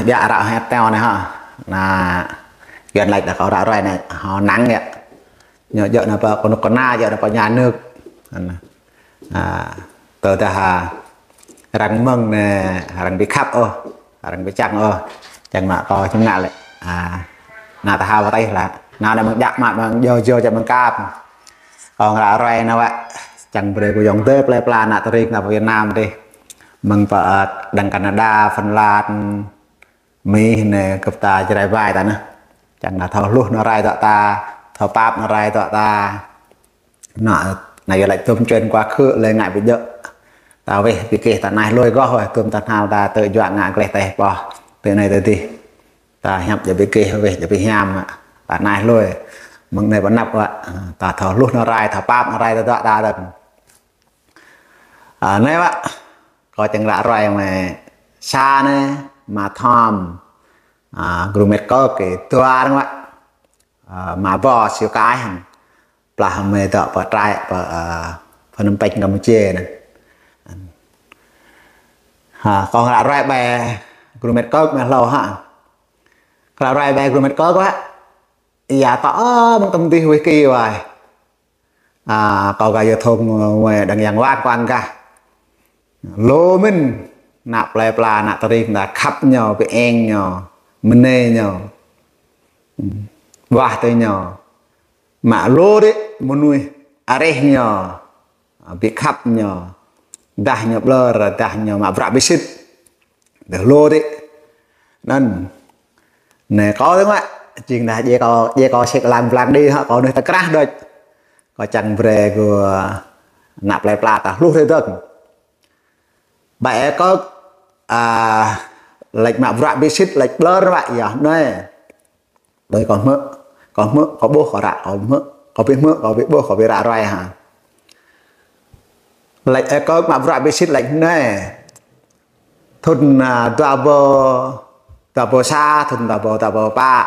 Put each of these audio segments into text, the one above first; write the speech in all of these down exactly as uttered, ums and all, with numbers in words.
Biă ră hơteo anai hă. Anai, Yuan laĭ đah kâo ră ruai anai, hơnăng yơh. Ñu djơ̆ anai pơ kơnuk kơna, djơ̆ anai pơ nhà nước. Anai. Tơdah arăng mơ̆ng anai, arăng ƀu khăp ôh, arăng ƀu čang ôh. Čang mă kâo čơngă lĕ. Anai ta hao pơtih lah. Anai anai mơ̆ng djă mă, mơ̆ng djơ̆ djơ̆, čang mơ̆ng kap. Kâo ră ruai anai wă. Čang brơi kơ ayŏng adơi plơi pla ană tơring ta pơ Việt Nam dih. Mơ̆ng pơ, đang Canada, Phần Lan, Mi anai gơ̆p ta Jrai ƀai ta anai. Čang ta thâo hluh nao rai tŏ ta, thâo pap nao rai tŏ ta. Anai, anai yơh laĭ tơm čuen kua khư lĕ ngă ƀu djơ̆. Ta weh ƀu keh ta nai hlôi goh weh, tơm ta hnal ta tơjuă ngă gleh teh poh. Tơ anai tơ dih. Ta hiăp djơ̆ ƀu keh weh djơ̆ ƀu hiam. Ta nai hlôi. Mơ̆ng anai pơ anăp wă. Ta thâo hluh nao rai, thâo pap nao rai tơdŏ ta dơ̆ng. Anai wă. Kâo čang ră ruai mơ̆ sa anai, mă Thom. Gru met kơ kơ dua arăng wă. Mă Bo Siu Kai hăn. Plah mơ̆ dŏ pơ trại pơ Phnom Penh Campuchia anai. Kâo ră ruai ƀai gru met kơ mơ̆ hlâo hă. Kâo ră ruai ƀai gru met kơ wă. Ia ta mơ̆ng tơm dih wih ki wai. Kâo gah yơh thong wai đang yang wang wang gah. Lu mơ̆n ană plơi pla ană tơring ta khăp ñu, pơeng ñu, mơnê ñu. Wah tơ ñu. Mă lu đĭ mơnuih areh ñu. Ƀu khăp ñu. Dah ñu ƀlơr, dah ñu mă bruă ƀu sĭt. Dơ̆ lu đĭ. Anŭn. Anai kâo tơ̆ng wă. Jing đah djai kâo, djai kâo sek lang blang đĭ hă, kâo anai tơkrah đôč. Kâo čang brơi kơ ană plơi pla ta hluh rai dơ̆ng. Ƀai kơ, laĭ mă bruă ƀu sĭt, laĭ ƀlơr wă yơh anai. Ƀơi kâo hmư̆, kâo hmư̆, kâo ƀuh, kâo ră, kâo hmư̆, kâo ƀu hmư̆, kâo ƀu ƀuh, kâo ƀu ră ruai hă. Laĭ ơ kơ mă bruă ƀu sĭt laĭ anai. Thun dua rơbâo, dua rơbâo sa, thun dua rơbâo, dua rơbâo pă.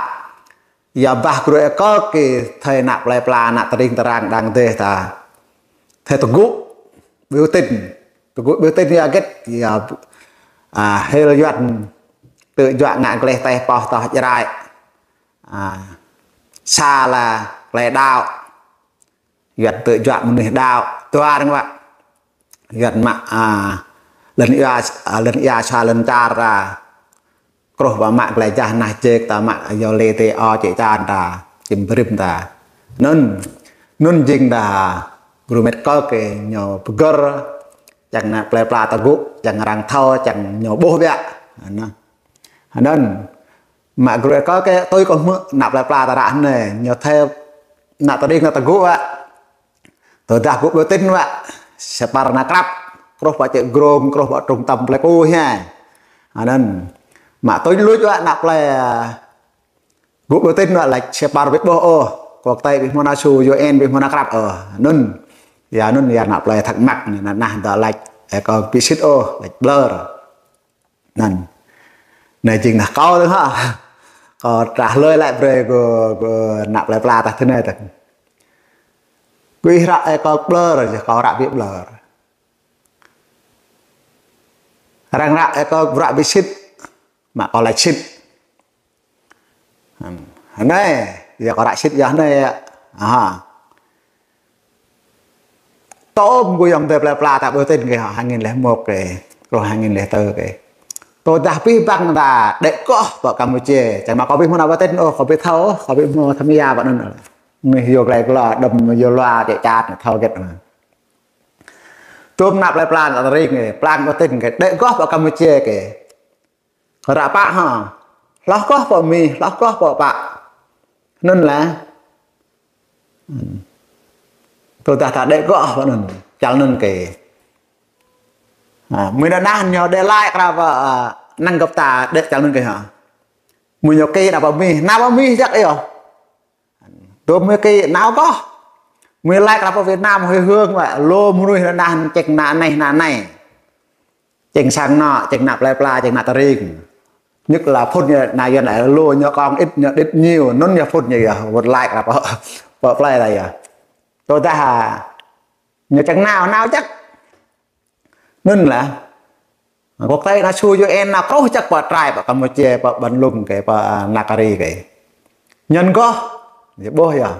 Ia bah gru ơ kơ kơ thơi ană plơi pla ană tơring tơrang đang dêh ta. Thơi tơgŭ, biểu tình. Tơgŭ biểu tình ia gĕt, ia hil Yuan tơjuă ngă gleh teh poh tŏh Jrai. Sa lah plơi đaŏ. Yuan tơjuă mơnuih đaŏ. Dua arăng wă. Yuan mă, lŏn ia, lŏn ia sa lŏn čar ta. Kroh ƀă mă gleh jah nah jek ta mă yua lê tê o čĕ čan ta. Čim brim ta. Anŭn, anŭn jing đah gru met kơ kơ ñu pơgơ̆r. Čang ană plơi pla tơgŭ, čang arăng thâo, čang ñu ƀuh biă. Anŭn. Anŭn. Mă gru ơ kơ kơ tui kâo hmư̆ ană plơi pla ta ră anai, ñu thơi ană tơring ană tơgŭ wă. Tơdah gŭ ƀu tin wă, sơpar nao krăp, kroh pă čĕ grông, kroh pă trung tâm plơi ku hiai. Anŭn. Mă tui luč wă ană plơi gŭ ƀu tin wă laĭ sơpar ƀu ƀuh ôh, quốc tế ƀu hmâo nao su, U N ƀu hmâo nao krăp ôh. Anŭn. Ia anŭn ia ană plơi thắc mắc anai, nah dŏ laĭ ơ kơ ƀu sĭt ôh, laĭ ƀlơr. Anŭn. Anai jing đah kâo tơ̆ng hă. Kâo trah lui laĭ brơi kơ, kơ ană plơi pla ta tơ anai tơ̆ng. Kơ ih ră ơ kơ ƀlơr, yơh kâo ră ƀu ƀlơr. Arăng ră ơ kơ bruă ƀu sĭt, mă kâo laĭ sĭt. Anai, yơh kâo ră sĭt yơh anai yơh. Tơm gru ayŏng adơi plơi pla ta ƀu tin kơ hă, hai nghìn lẻ một kơ, kroh hai nghìn lẻ tư kơ. Tơdah pih băng ta đĕ goh pơ Campuchia, čang mă kâo ƀu hmâo nao ƀu tin ôh, kâo ƀu thâo ôh, kâo ƀu hmâo tham gia pơ anŭn. Anai yua gleh glô, đăm yua lua čĕ čat, thâo gĕt. Tơm ană plơi pla ta tơring kơ, plang ƀu tin kơ, đĕ goh pơ Campuchia kơ. Kơ ră pă hă. Hloh goh pơ Mi, hloh goh pơ pă. Anŭn lah. Tơdah ta đĕ goh pơ anŭn, čal anŭn kơ. Mơ̆ng anŭn ñu đĕ laĭ krăp pơ, năng gơ̆p ta đĕ čal anŭn kơ hă. Mơ̆ng ñu kơ nao pơ Mi, nao pơ Mi jăk yơh. Tơm mơ̆ kơ nao goh. Mơ̆ laĭ krăp pơ Việt Nam hơi hương wă, lu mơnuih anŭn čĕk ană anai, ană anai. Čĕk sang anŏ, čĕk ană plơi pla, čĕk ană tơring. Nhất là phun ñu ană Yuan lĕ lu ñu kông ít ñu đĭt ñu, anŭn ñu phun ñu yơh, wơ̆t laĭ krăp pơ, pơ plơi ta yơh. Tơdah ñu čĕk nao, nao jăk. Anŭn lah. Quốc tế na su U N na kruh čăk pơ trai pơ Kampuchia, pơ Ban Lung kơ, pơ, a, Nakari kơ. Ñăn gơh, ñu ƀuh yơh.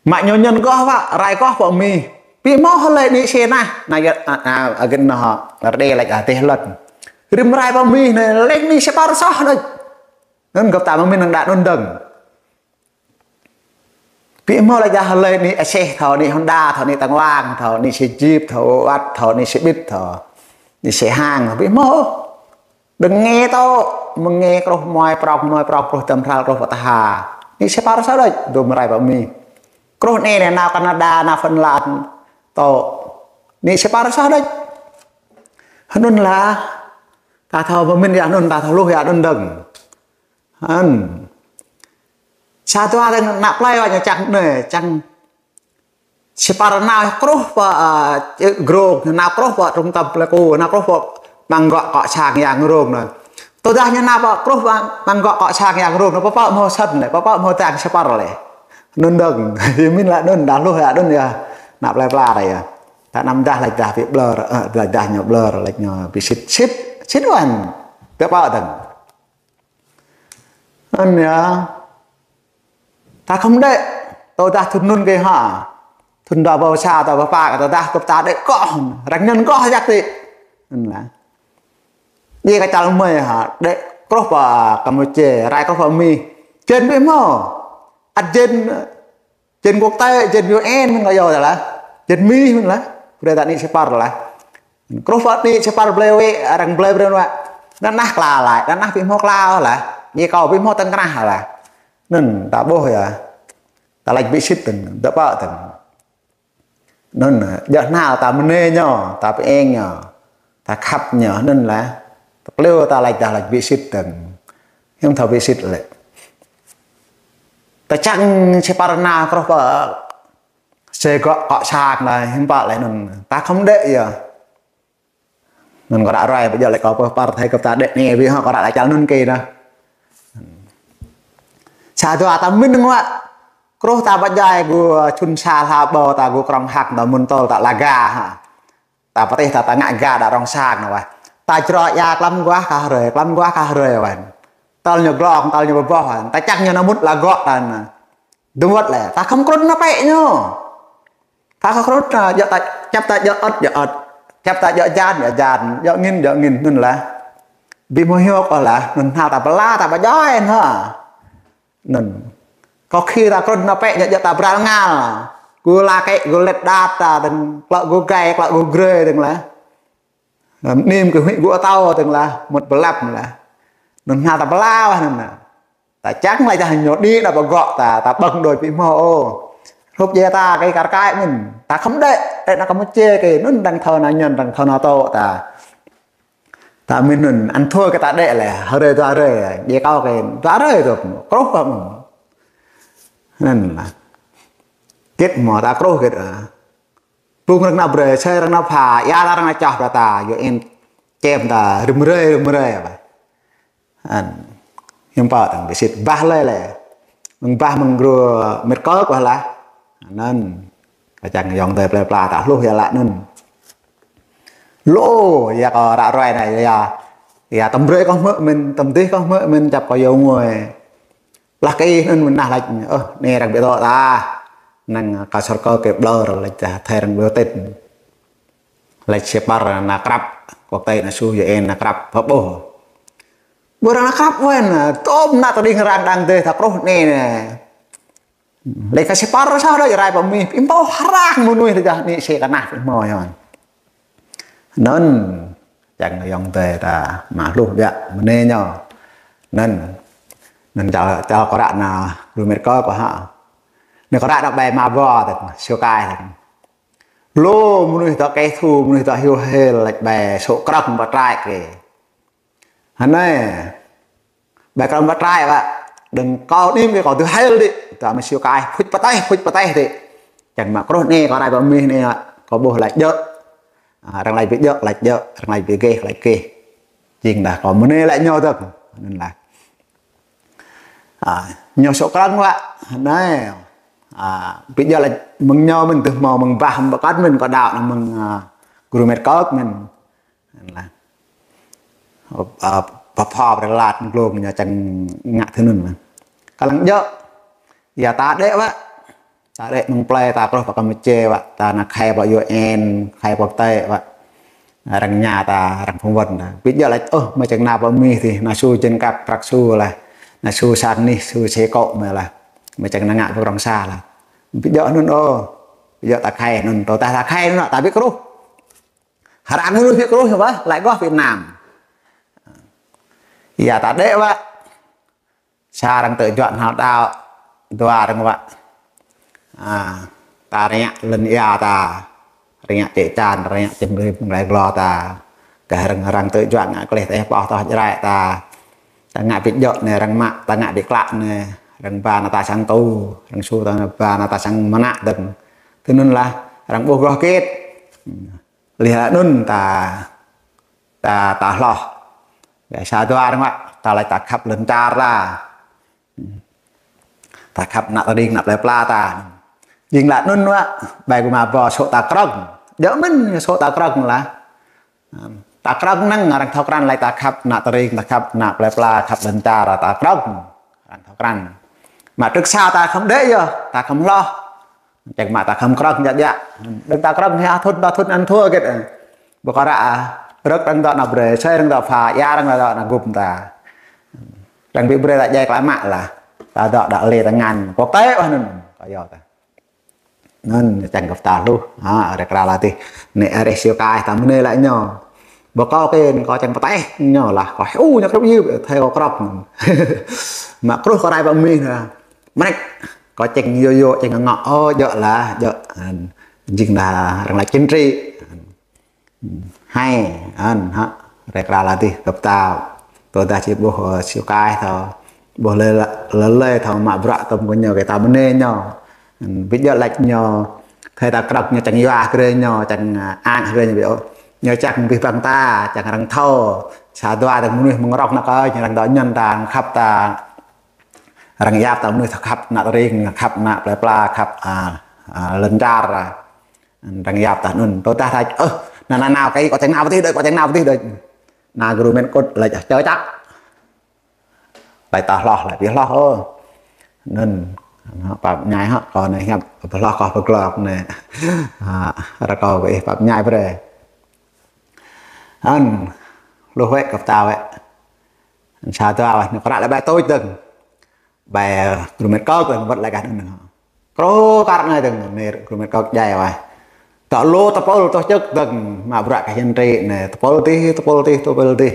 Mă ñu ñăn gơh wă, rai gơh pơ Mi. Ƀu hmâo hlơi nĭ sĕ nah, na yơh, a, a, a, gin na hă, rơđê lač a tih lăt. Rĭm rai pơ Mi anai, lĕ nĭ sĕ păr soh đôč. Anŭn gơ̆p ta mơ̆ng mĭn năng đa anŭn dơ̆ng. Ƀu hmâo lač dah hlơi nĭ aseh thâo, nĭ Honda thâo, nĭ tang wang thâo, nĭ sĕ Jeep thâo, ăt thâo, nĭ sĕ ƀit thâo, nĭ sĕ hang thâo, ƀu hmâo. Đơ̆ng nge tŏ, mơ̆ng nge kruh mơai prŏng, mơai prŏng kruh tơm hral, kruh pơtha. Nĭ sĕ păr soh đôč, dŏ mơrai pơ Mi. Kruh anai nao Canada, nao Phần Lan tŏ. Nĭ sĕ păr soh đôč. Anŭn lah, ta thâo mơ̆ng mĭn yơh anŭn, ta thâo hluh yơh anŭn dơ̆ng. Anŭn. Sa dua tơ̆ng ană plơi wă ñu čang anai, čang sĕ păr nao kruh pơ, a, grông, nao kruh pơ trung tâm Pleiku, nao kruh pơ măng gŏ kŏ sang yang rông anai. Tơdah ñu nao pơ kruh pơ măng gŏ kŏ sang yang rông anai, pơpă hmâo sĕn lĕ, pơpă hmâo tang sĕ păr lĕ. Anŭn dơ̆ng, mĭn lah anŭn, đa hluh yơh anŭn yơh. Ană plơi pla rai yơh. Ta anăm dah lač dah ƀu ƀlŏr, ơ, lač dah ñu ƀlŏr, lač ñu ƀu sĭt, sĭt, sĭt wăn. Pơpă dơ̆ng. Anŭn yơh. Ta khŏm đĕ, tơdah thŭn anŭn kơ hă. Thŭn dua rơbâo sa, dua rơbâo pă, tơdah gơ̆p ta đĕ gơ̆, arăng ñăn gơ̆ jak tĭ. Anŭn lah. Djai kơ čar mơi hă, đĕ kruh pơ Kampuchia, rai kruh pơ Mi. Jên ƀu hmâo. Ăt jên Jên quốc tế, jên U N mơ̆n kơ yua ta lah. Jên Mi mơ̆n lah. Brơi ta nĭ sĕ păr lah. Kruh pơ nĭ sĕ păr blơi wĕ, arăng blơi brơi wă. Anŭn nah kla lač, anŭn nah ƀu hmâo kla lah. Ñu kâo ƀu hmâo tơ̆ng krah lah. Anŭn ta ƀuh yơh. Ta lač ƀu sĭt tơ̆ng, dŏ pơ tơ̆ng. Anŭn, djơ̆ hnal ta mơnê ñu, ta pơeng ñu. Ta khăp ñu, anŭn lah. Ta plêu ta lač dah lač ƀu sĭt tơ̆ng. Hiư̆m thâo ƀu sĭt lĕ. Ta čang sĕ păr nao kruh pơ sĕ gŏ kŏ sang anai, hiư̆m pă lĕ anŭn. Ta khŏm đĕ yơh. Anŭn kơ ră ruai, ƀu djơ̆ lĕ kâo pơh păr thâo gơ̆p ta đĕ anai, ƀu hă kơ ră lač čar anŭn kơ dah. Sa dua ta mĭn ngă. Kruh ta pơdjai gŭ čun sa hla ƀâo ta gŭ krŏng hăk ta mŭn tơl ta laga hă. Ta pơtih ta, ta ngă ga đa rŏng sang anai wă. Ta črŏ ia klăm guah kah rơi, klăm guah kah rơi wă. Tơl ñu glông, tơl ñu bơboh wă. Ta čang ñu nao mŭt lŏn gŏ ta anai. Dŭm wơ̆t lĕ, ta khŏm krŭn nao pĕ ñu. Ta khŏm krŭn nao, djơ̆ ta, čăp ta djơ̆ ơ̆t, djơ̆ ơ̆t. Čăp ta djơ̆ jan, djơ̆ jan. Djơ̆ angin, djơ̆ angin, anŭn lah. Ƀu hmâo hiư̆m ôh lah, anŭn hnal ta pơala, ta pơdjai hă. Anŭn. Kâo khi ta krŭn nao pĕ ñu djơ̆ ta bral ngal. Gŭ lakĕ, gŭ lĕt đat ta, dơ̆ng klŏ gŭ gai, klŏ gŭ grơi dơ̆ng lah. Anŭn anŭn kơ huĭ gŭ atâo dơ̆ng lah, mŭt pơlăp lah. Anŭn hnal ta pơala wă anŭn lah. Ta čang lač dah ñu đĭ đa pơ gŏ ta, ta ƀơ̆ng đôč ƀu hmâo ôh. Hrup djai ta kơ kar kaĭ mĭn. Ta khŏm đĕ, đĕ nao Kampuchia kơ, anŭn arăng thâo nao ñăn, arăng thâo nao tŏ ta. Ta mĭn anŭn, ăn thua kơ ta đĕ lĕ, hrơi dua hrơi, djai kâo kơ, dua hrơi tŏ, kruh pơ mơ̆n. Anŭn lah. Git mơ̆ ta kruh git ah. Bung arăng nao brơi, asơi arăng nao pha, ia ta arăng nao čoh brơi ta, U N čem ta, rĭm hrơi, rĭm hrơi wă. Anŭn. Hiư̆m pă tơ̆ng ƀu sĭt bah lơi lĕ. Mơ̆ng bah mơ̆ng gru met kơk wă lah. Anŭn. Kơ čang ayŏng adơi plơi pla ta hluh yơh lah anŭn. Lu, ia kơ ră ruai anai, ia, ia tơm brơi kơ hmư̆ mĭn, tơm dih kơ hmư̆ mĭn, čăp kơ yua ngui. Lah kơ ih anŭn mơ̆n nah lač, ơ, anai arăng ƀu tŏ ta. Năng kơ sơrkơ kơ ƀlŏr lač ta, thâo arăng ƀu tĭt. Lač sĕ păr nao krăp, quốc tế nao su U N nao krăp, pơƀuh. Ƀu arăng nao krăp wơ̆n, tơm nao tơđing arăng đang dêh ta kruh anai anai. Lač kơ sĕ păr soh đôč rai pơ Mi, ƀu hmâo hră mơnuih tơdah nĭ sĕ kơnah ƀu hmâo yơh. Anŭn, čang ayŏng adơi ta mă hluh biă mơnê ñu. Anŭn, anŭn čang, čang kơ ră nao gru met kơk kơ hă. Anai kơ ră nao ƀai ma ƀô tơ̆ng, siu kai tơ̆ng. Lu mơnuih tŏ kơ thu, mơnuih tŏ hiu hil, lač ƀai sŏ krơ̆ng pơ trai kơ. Anai, ƀai krơ̆ng pơ trai wă. Dơ̆ng kâo anai kơ kâo tŭ hil đĭ. Ta mă siu kai, phuč pơtĕh, phuč pơtĕh đĭ. Čang mă kruh anai, kâo rai pơ Mi anai, kâo ƀuh lač djơ̆. A, arăng lač ƀu djơ̆, lač djơ̆, arăng lač ƀu gêh, lač gêh. Jing dah kâo mơnê lač ñu tơ̆ng. Anŭn lah. A, ñu sŏ krơ̆ng wă. Anai. A, ƀu djơ̆ lač mơ̆ng ñu mơ̆n tơ̆ hmâo mơ̆ng bah pơkŏn mơ̆n kơ đaŏ nao mơ̆ng, a, gru met kơk mơ̆n. Anŭn lah. Ơ, pơpha brơi lăt glông ñu čang ngă tui anŭn. Kơ lăng djơ̆. Ia ta đĕ wă. Ta đĕ mơ̆ng plơi ta truh pơ Kampuchia wă. Ta nao khai pơ U N, khai pơ tĕ wă. Arăng ña ta, arăng phỏng vấn ta. Ƀu djơ̆ laĭ, ơ, mơi čang nao pơ Mi tih, nao su jên kăp prăk su lah. Nao su sang nih, su se kŏ mơi lah. Mơi čang nao ngă pơ krŏng sa lah. Ƀu djơ̆ anŭn ôh. Ƀu djơ̆ ta khai anŭn, tơdah ta khai anŭn, ta ƀu kruh. Hơrăng anŭn ƀu kruh wă, laĭ gơ̆ Việt Nam. Ia ta đĕ wă. Sa arăng tơjuă hơnăl đaŏ, dua arăng wă. A, ta rơñă lŏn ia ta, rơñă čĕ čan, rơñă čem rĭm glai glô ta. Kơ arăng, arăng tơjuă ngă klih tơjuă pŏh tơjuă jrai ta. Ta ngă ƀu djơ̆ anai arăng mă, ta ngă ƀu klă anai. Arăng ba nao ta sang tu, arăng su ta ba nao ta sang mơnă dơ̆ng. Tui anŭn lah, arăng ƀuh gơ̆ kĭt. Laih anŭn ta, ta, ta hloh. Biă sa dua arăng wă, ta laĭ ta khăp lŏn čar ta. Ta khăp ană tơring, ană plơi pla ta. Jing laih anŭn wă, ƀai gơmơi ƀu sŏ ta krŏng. Djơ̆ mơ̆n sŏ ta krŏng lah. Ta krŏng năng arăng thâo krăn laĭ ta khăp ană tơring, ta khăp ană plơi pla, khăp lŏn čar, ta krŏng. Arăng thâo krăn. Mă truh sa ta khŏm đĕ yơh, ta khŏm hloh. Čang mă ta khŏm krŏng djă djă. Đơ̆ng ta krŏng hia thŭn ta thŭn ăn thua gĕt. Ƀu kơ ră, rơ̆k arăng dŏ nao brơi, sơi arăng dŏ pha, ia arăng dŏ nao gŭm ta. Arăng ƀu brơi ta djai klă mă lah. Ta dŏ đă lĕ ta ngăn. Kơ tĕ wă anŭn. Kơ yua ta. Anŭn čang kơ ta hluh. Ha, rĕk ră lah tih. Anai arih siu kai ta mơnê laĭ ñu. Ƀu kơ kĕn, kơ čang pơtĕh ñu lah. Kơ u ñu krŏp yơh, thâo kơ krŏp. Mă kruh kơ rai pơ Mi ha. Mơnĕk, kơ čang yua yua, čang ngă, ơ, djơ̆ lah, djơ̆. Jing lah, arăng laĭ chính trị. Hai, anŭn, ha, rĕk ră lah tih, kơ ta, tơdah či ƀuh, ơ, siu kai thâo, ƀuh lơi, lơi, lơi thâo mă bruă tơm kơ ñu kơ ta mơnê ñu. Ƀu djơ̆ laĭ ñu, thâo ta krŏng ñu čang yua grê ñu, čang, a, ang grê ñu ƀu. Ñu čang abih bang ta, čang arăng thâo, sa dua tơ̆ng mơnuih mơ̆ng rŏng nao kơ, ñu arăng dŏ ñăn ta, arăng khăp ta, arăng yap ta mơnuih thâo khăp ană tơring, khăp ană plơi pla, khăp, a, a, lŏn čar. Arăng yap ta anŭn, tơdah ta, ơ, nao, nao, nao, kơ kâo čang nao pơ tih đôč, kâo čang nao pơ tih đôč. Nao gru met kŏt, laĭ čơ čăk. Laĭ ta hloh, laĭ ƀu hloh ôh. Anŭn, pap ñai hŏ, kâo anai hiăp, ƀu hloh kâo pơglŏk anai. A, rơkâo kơ ih pap ñai brơi. Anŭn, hluh wĕ kơ ta wĕ. Sa dua wĕ, ñu kră lĕ ƀai tui dơ̆ng. Ƀai, ơ, gru met kơk dơ̆ng, wơ̆t laĭ kah anŭn. Krô kar anai dơ̆ng, anai gru met kơk djai wĕ. Dŏ lu tơpul tơčŭk dơ̆ng, mă bruă kơ hiên tri anai, tơpul tih, tơpul tih, tơpul tih.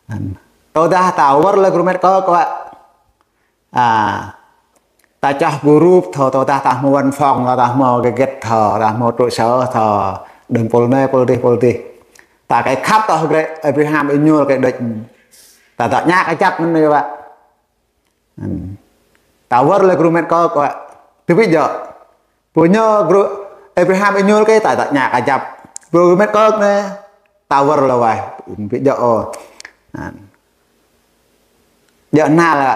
Anŭn. Tơdah ta wơr lĕ gru met kơk wĕ. A, ta čoh gru thâo, tơdah ta hmâo văn phòng, ta hmâo gơget thâo, ta hmâo trụ sở thâo, đơ̆ng pul anai, pul tih, pul tih. Ta kơ khăp thâo grê, Abraham Êñuôl kơ đôč. Ta dŏ ñă kơjăp mơ̆n anai wĕ. Ta wơr lĕ gru met kơk wĕ. Tui ƀu djơ̆. Pô ñu gru Abraham Êñuôl kơ ta dŏ ñă kơjăp. Gru met kơk anai ta wơr lĕ wĕ. Ƀu djơ̆ ôh. Djơ̆ anai lĕ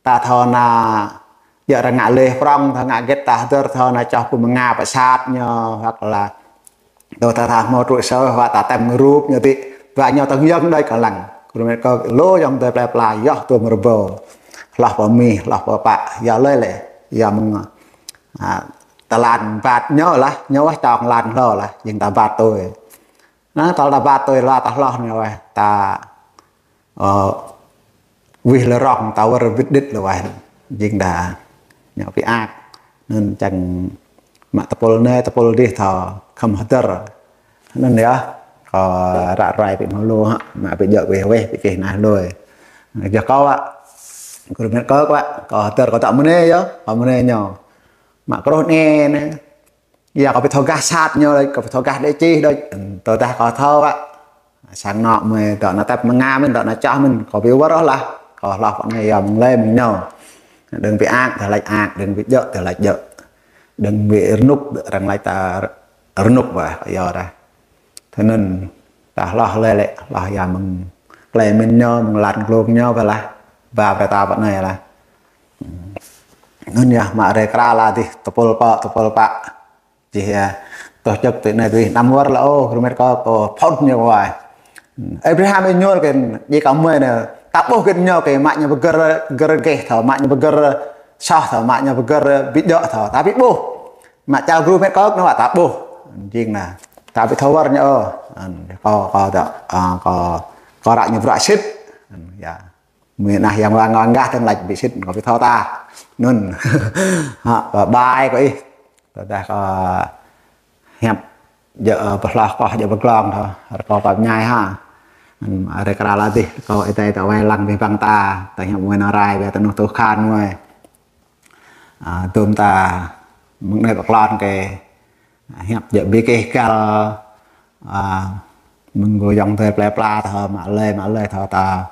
ta thâo nao, djơ̆ arăng ngă leh prŏng, thâo ngă hơget ta hơdơr, thâo nao čoh pô mơngă pơ sat ñu, hoặc là Tơdah ta hmâo trụ sở wă ta tăm rup ñu tih, dua ñu tơ̆ng yơ̆ng đôč kơ lăng. Gru met kơk lu yơ̆ng dơi plơi pla yơh tuôm rơbâo. Hloh pơ Mi, hloh pơ pă, yua lơi lĕ, yua mơ̆ng, a, tơlan bat ñu lah, ñu wah čong lan hlâo lah, jing ta bat tui. Anŭn tơl ta bat tui lah ta hloh ñu wah, ta Ơ, wih lơ̆ rŏng ta wơr bĭt đĭt lĕ wah, jing đa ñu ƀu ak. Anŭn čang mă tơpul anai, tơpul adih thâo khŏm hơdơr. Anŭn yơh, kâo ră ruai ƀu hmâo lu hă, mă ƀu djơ̆ wih wih, ƀu kih nah lui. Yua kâo wă, gru met kâo wă, kâo hơdơr kâo dŏ mơnê yơh, kâo mơnê ñu. Mă kruh anai anai. Yua kâo ƀu thâo gah sat ñu đôč, kâo ƀu thâo gah đe čih đôč. Tơdah kâo thâo wă. Sang anŏ mơi dŏ nao tep mơngă mơ̆n, dŏ nao čoh mơ̆n, kâo ƀu wơr ôh lah. Kâo hloh pơ anai yua mơ̆ng lĕ mơ̆ng ñu. Đơ̆ng ƀu ak, ta laĭ ak, đơ̆ng ƀu djơ̆, ta laĭ djơ̆. Đơ̆ng ƀu rơnŭk, arăng laĭ ta rơnŭk wă, yua dah. Tui anŭn, ta hloh lĕ lĕ, hloh yua mơ̆ng lĕ mơ̆ng ñu, mơ̆ng lăn glông ñu wă lah. Ba brơi ta pơ anai lah. Anŭn yơh, mă rơkra lah adih, tơpul pă, tơpul pă. Čih yơh, tơčŭk tui anai tui, anăm wơr lah ôh, gru met kâo, kâo phŭn ñu wai. Abraham ih ñuăl kơ, djai kơ mơi anai, ta ƀuh kơ ñu kơ mă ñu pơgơ̆r, gơ̆r geh thâo, mă ñu pơgơ̆r soh thâo, mă ñu pơgơ̆r ƀiă djơ̆ thâo. Tapi ƀuh, mă čar gru met kơ ñu ta ƀuh. Jing anai. Tapi thâo wơr ñu, ơ, kâo, kâo ta, ơ, kâo, kâo ră ñu bruă sĭt. Ya. Mơi anai yang wang wang gah tơng lač ƀu sĭt, kâo ƀu thâo ta. Anŭn. Ha, kâo ƀai kơ ih. Tơdah kâo hiăp djơ̆, ơ, pơhloh kâo djơ̆ pơglông thâo. Rơkâo kâo pơñai ha. Hm, arăng kral adih, kâo ih tơlơi ta wai lăng abih bang ta. Ta hiăp mơi nao rai, ƀiă tơnuh tơkhan mơi. A, dôm ta mơ̆ng anai pơklon kơ hiăp djơ̆ ƀing gih găl, a, mơ̆ng gơyong tơlơi plơi pla thâo mă lơi, mă lơi thâo ta,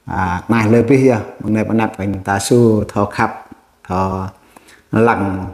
a, anai lơi abih yơh, mơ̆ng anai pơanăp kơ ta su thâo khăp, thâo lăng,